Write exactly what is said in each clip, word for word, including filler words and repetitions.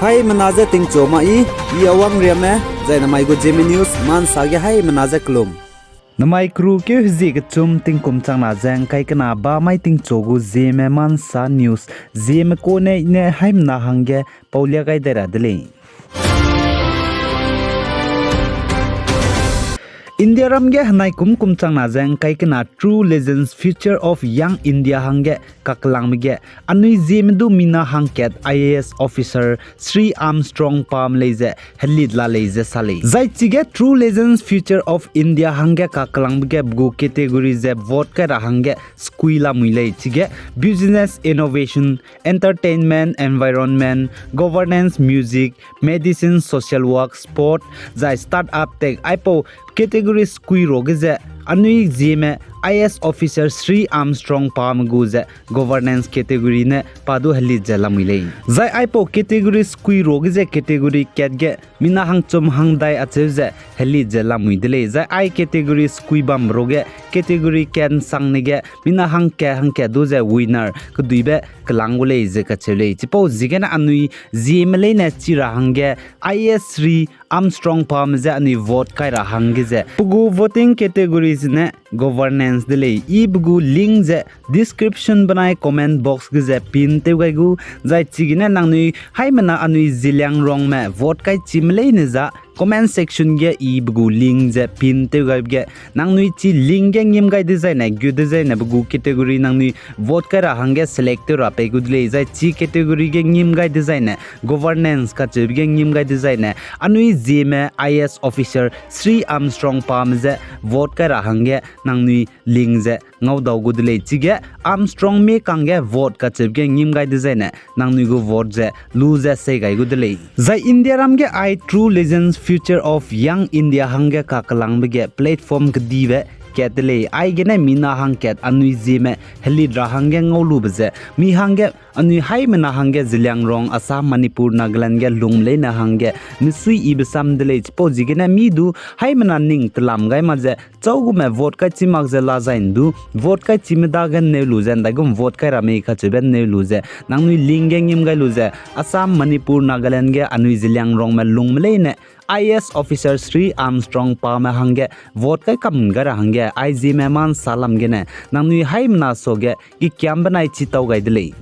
Haimena je tingchu ma i, i Awang Riame, zai namai gu Zeme News, mansa ge haimena je kelum. Namai keru keu hezie kechum tingkum changna ze ngkai kena ba mai tingchu gu Zeme mansa news, Zeme kune i ne haimena hangge paulia gai dai ra de lei. Indiaram ge henai kum kum changna ze ngkai kena True Legends Future of Young India hangge kakelangbe ge, anui Zeme du mina hangkat I A S officer Sri Armstrong Pam lei ze helit la lei ze sa lei. Zai chige True Legends Future of India hangge kakelangbe ge pe gu category ze vote kai ra hangge sekui lamui lei. Chige Business Innovation, Entertainment, Environment, Governance, Music, Medicine, Social Work, Sport, zai Startup Tech aipau category sekui ruage ze anui Zeme I A S officer Sri Armstrong Pam gu ze Governance category ne pa du helit ze lamui lei. Zai aipau category sekui ruage ze category kat ge mina hangchum hangdai acheu ze helit ze lamui de lei. Zai ai category sekui bam ruage category kat nsangne ge mina hangkat hangkat du ze winner keduibe kelang gu lei ze kacheu lei. Chipau ziegene anui Zeme leine chi ra hangge I A S Sri Armstrong Pam ze anui vote kai ra hangge ze pe gu voting category zene governance de lei. I pe gu link ze description benai comment box ge ze pin tew gai gu, zai chigene nangnui haimena anui Zeliangrongme vote kai chime leine za comment section ge i pe gu link ze pin tew gaibe ge nangnui chi link ge ngim gai dezaine, gu dezaine pe gu category nangnui vote kai ra hangge select tew ra pei gu de lei. Zai chi category ge ngim gai dezaine, governance kacheube ge ngim gai dezaine, anui Zeme I A S officer Sri Armstrong Pam ze vote kai ra hangge nangnui link ze ngaudau gu de lei. Chige Armstrong mi kangge vote kacheube ge ngim gai dezaine nangnui gu vote ze lu ze sei gai gu de lei. Zai Indiaram ge ai True Legends Future of Young India hangge kakelangbe ge platform kedibe kat de lei. Aigene mina hangkat anui Zeme helit ra hangge ngaulube ze mi hangge anui haimena hangge Zeliangrong, Assam, Manipur, Nagaland ge lung leine hangge misui ibe sam de lei. Chipau ziegene mi du haimena ning telam gai mak ze châugume vote kai chi mak ze la zai ndu, vote kai chime dage nneu lu ze, ndaigum vote kai ra mei kacheube nneu lu ze, nangnui link ge ngim gai lu ze, Assam, Manipur, Nagaland ge anui Zeliangrongme lungme leine I A S officer Sri Armstrong Pame hangge vote kai kam gai ra hangge, ai Zeme mansa lam gene nangnui haimena suage gekiam benai chi tau gai de lei.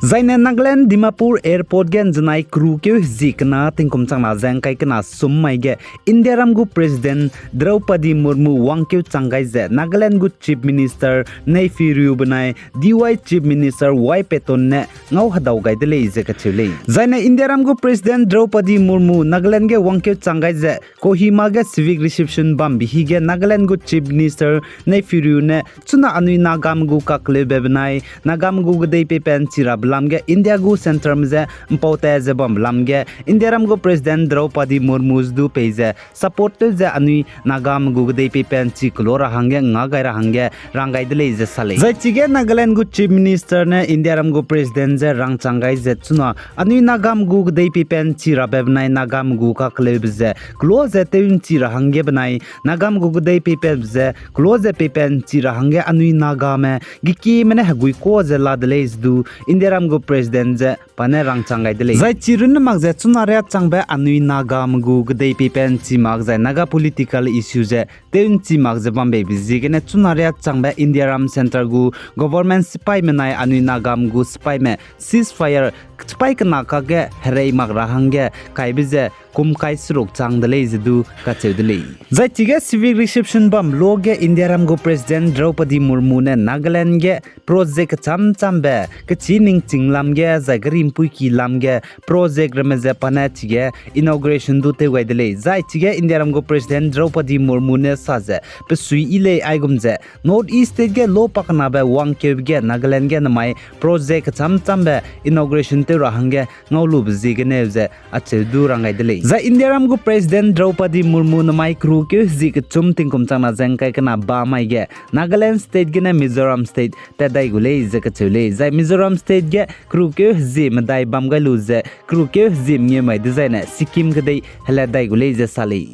Zaine Nagaland Dimapur Airport ge nzenai keru keu hezie kena tingkum changna ze ngkai kena sum mai ge Indiaram gu President Draupadi Murmu wangkeu chang gai ze Nagaland gu Chief Minister Neiphiu Rio benai D Y Chief Minister Y Patton ne ngau hedau gai de lei ze kacheu lei. Zaine Indiaram gu President Draupadi Murmu Nagaland ge wangkeu chang gai ze Kohima ge civic reception bambe hige Nagaland gu Chief Minister Neiphiu Rio ne chuna anui Nagame gu kakleube benai Nagame gu gedei peipen chi rabe lam ge India gu centerme je mpau ta ze bambe lam ge Indiaram gu President Draupadi Murmu du pei ze support tew ze anui Nagame gu gedei peipen chi kelo ra hangge nga gai ra hangge rang gai de lei ze sa lei. Zai chige Nagaland gu Chief Minister ne Indiaram gu President je rangchang gai ze chuna anui Nagame gu gedei peipen chi rabe benai Nagame gu kakleube ze kelo ze tew nchi ra hangge benai Nagame gu gedei peipen ze kelo ze peipen chi ra hangge anui Nagame gekieme ne hegui ka ze la de lei ze du Indiaram gu President je pa ne rangchang gai de lei. Zai chi runne mak ze chuna riâ changbe anui Nagame gu gedei peipen chi mak zai Naga political issue ze tew nchi mak ze bambeibe ziegene chuna riâ changbe Indiaram centre gu government sipaîme nai anui Nagame gu sipaîme ceasefire sipaî kena kakge herei mak ra hangge kaibe ze kum kai seruk chang de lei ze du kacheu de lei. Zai chige civic reception bam lo ge Indiaram gu President Draupadi Murmu ne Nagaland ge project kecham chambe, kechî ningching lam ge, zai gari mpuiki lam ge project ramme ze pa ne chige inauguration du tew gai de lei. Zai chige Indiaram gu President Draupadi Murmu ne sa ze, pe sui yi lei aigum ze North East state ge lo pakenabe wangkeube ge Nagaland ge namai project kecham chambe inauguration tew ra hangge ngaulube ziegeneu ze acheu du rang gai de lei. Zai Indiaram gu President Draupadi Murmu namai keru keu hezie kechum tingkum changna ze ngkai kena ba mai ge Nagaland state gene Mizoram state tat dai gu lei ze kacheu lei. Zai Mizoram state ge keru keu hezie medai bam gai lu ze keru keu hezie mengeu mai dezaine Sikkim kedei helat dai gu lei ze sa lei.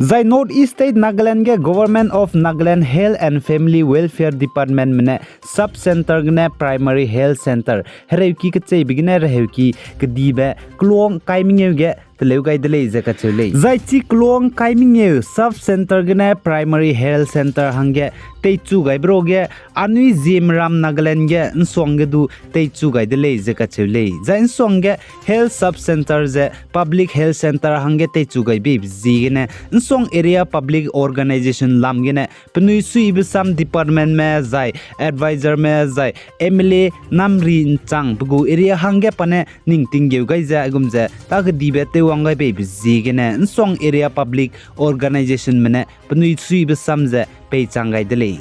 Zai North East State Nagaland ge Government of Nagaland Health and Family Welfare Departmentme ne sub centre gene primary health centre hereuki kecheibe gene reheuki kedibe keluang kai mengeu ge teleu gai de lei ze kacheu lei. Zai chi keluang kai mengeu sub centre gene primary health centre hangge teichu gaibe ruage anui Zeme ram Nagaland ge ’nsuang ge du teichu gai de lei ze kacheu lei. Zai ’nsuang ge health sub centre ze public health centre hangge teichu gai beibe ziegene ’nsuang area public organisation lam gene penui suibe sam departmentme zai advisorme zai M L A namri ’nchang pe gu area hangge pa ne ning tinggeu gai ze aigum ze takedibe tewwang gai beibe ziegene ’nsuang area public organisationme ne penui suibe sam ze peichang gai de lei.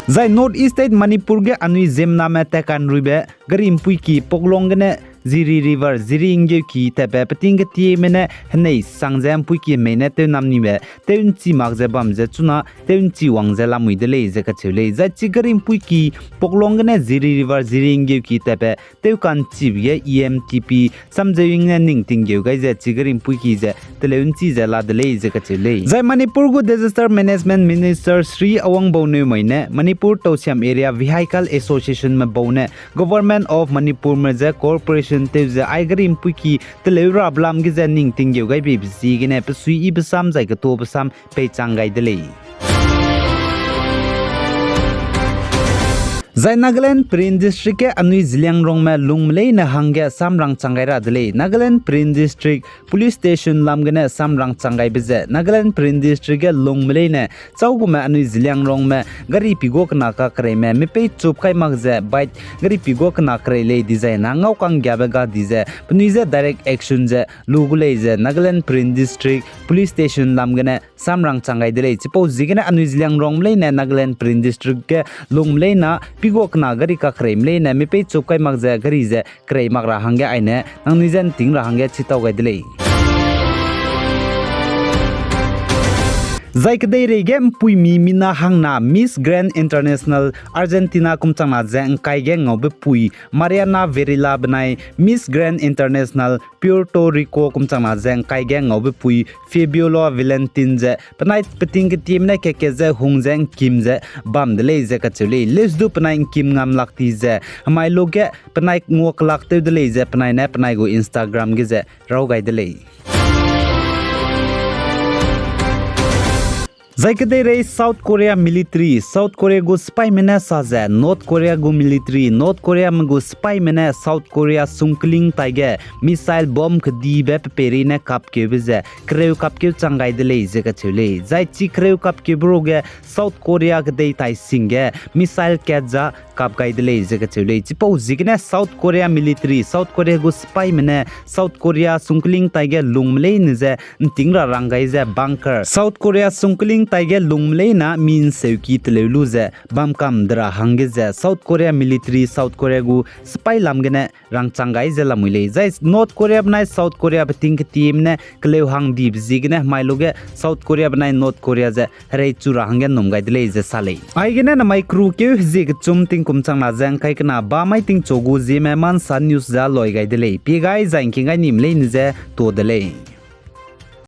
Zai North East State Manipur ge anui ziemmename tatkanruibe gari ’mpuiki Poklong gene Ziri River, Ziri ’nggeuki tatbe peting ketieme ne henei sang ze ’mpuiki hemei ne tewnam nibe tew ’nchi mak ze bam ze chuna tew ’nchi wang ze lamui de lei ze kacheu lei. Zai chi gari ’mpuiki Poklong gene Ziri River, Ziri ’nggeuki tatbe tewka'nchibe ge E M T P Samzewing ne ning tinggeu gai ze chi gari ’mpuiki ze teleu ’nchi ze la de lei ze kacheu lei. Zai Manipur gu Disaster Management Minister Shri Awangbou Newmai ne Manipur Tousem Area Vehicle Associationme bau ne Government of Manipurme je cooperation tew ze ai gari ’mpuiki teleu rabe lam ge ze ning tinggeu gai beibe ziegene pesui yibe sam zai ketobe sam peichang gai de lei. Zai Nagaland Peren District ge anui Zeliangrongme lungme leine hangge samrang chang gai ra de lei. Nagaland Peren District Police Station lam gene samrang chang gaibe ze Nagaland Peren District ge lungme leine châugume anui Zeliangrongme gari pigua kena kakereime mipei chup kai mak ze bike gari pigua kena kerei lei dizai na ngau kanggiabe ga di ze penui je direct action ze lu gu lei ze Nagaland Peren District Police Station lam gene samrang chang gai de lei. Chipau ziegene anui Zeliangrongme leine Nagaland Peren District ge lungme leina pigua kena gari kakereime leine mipei chup kai mak ze gari ze kerei mak ra hangge aine nangnui je ’nting ra hangge chitau gai de lei. Zai kedeirei ge ’mpuimi mina hangna Miss Grand International Argentina kum changna ze ’ngkai ge ngaube pui Mariana Varela benai Miss Grand International Puerto Rico kum changna ze ’ngkai ge ngaube pui Fabiola Valentin ze penai peting ketieme ne kat-kat ze hung ze ’ngkim ze bam de lei ze kacheu lei. Leusdu penai ’ngkim ngam lak ti ze hemai luge penai nguakelak tew de lei ze penai ne penai gu Instagram ge ze raw gai de lei. Zai kedeirei South Korea military, South Korea gu sipaime ne sa ze North Korea gu military, North Koreame gu sipaime ne South Korea sungkling taige missile bomb kedibe pepeirei ne kapkeube ze kereu kapkeu chang gai de lei ze kacheu lei. Zai chi kereu kapkeube ruge South Korea kedei tai sing ge missile kat za kap gai de lei ze kacheu lei. Chipau ziegene South Korea military, South Korea gu sipaime ne South Korea sungkling taige lungme leine ze ’nting ra rang gai ze bunker, South Korea sungkling taige lungme leina mi ’nseuki teleu lu ze bam kam de ra hangge ze South Korea military, South Korea gu sipai lam gene rangchang gai ze lamui lei. Zai North Korea benai South Korea beting ketieme ne keleu hang dibe ziegene hemai luge South Korea benai North Korea ze herei chu ra hangge ’nnum gai de lei ze sa lei. Aigene namai kerukeu hezie kechum tingkum changna ze ’ngkai kena ba mai tingchu gu Zeme Mansa News ze loi gai de lei. Pie gai zai ’ngking gai nime leine ze to de lei.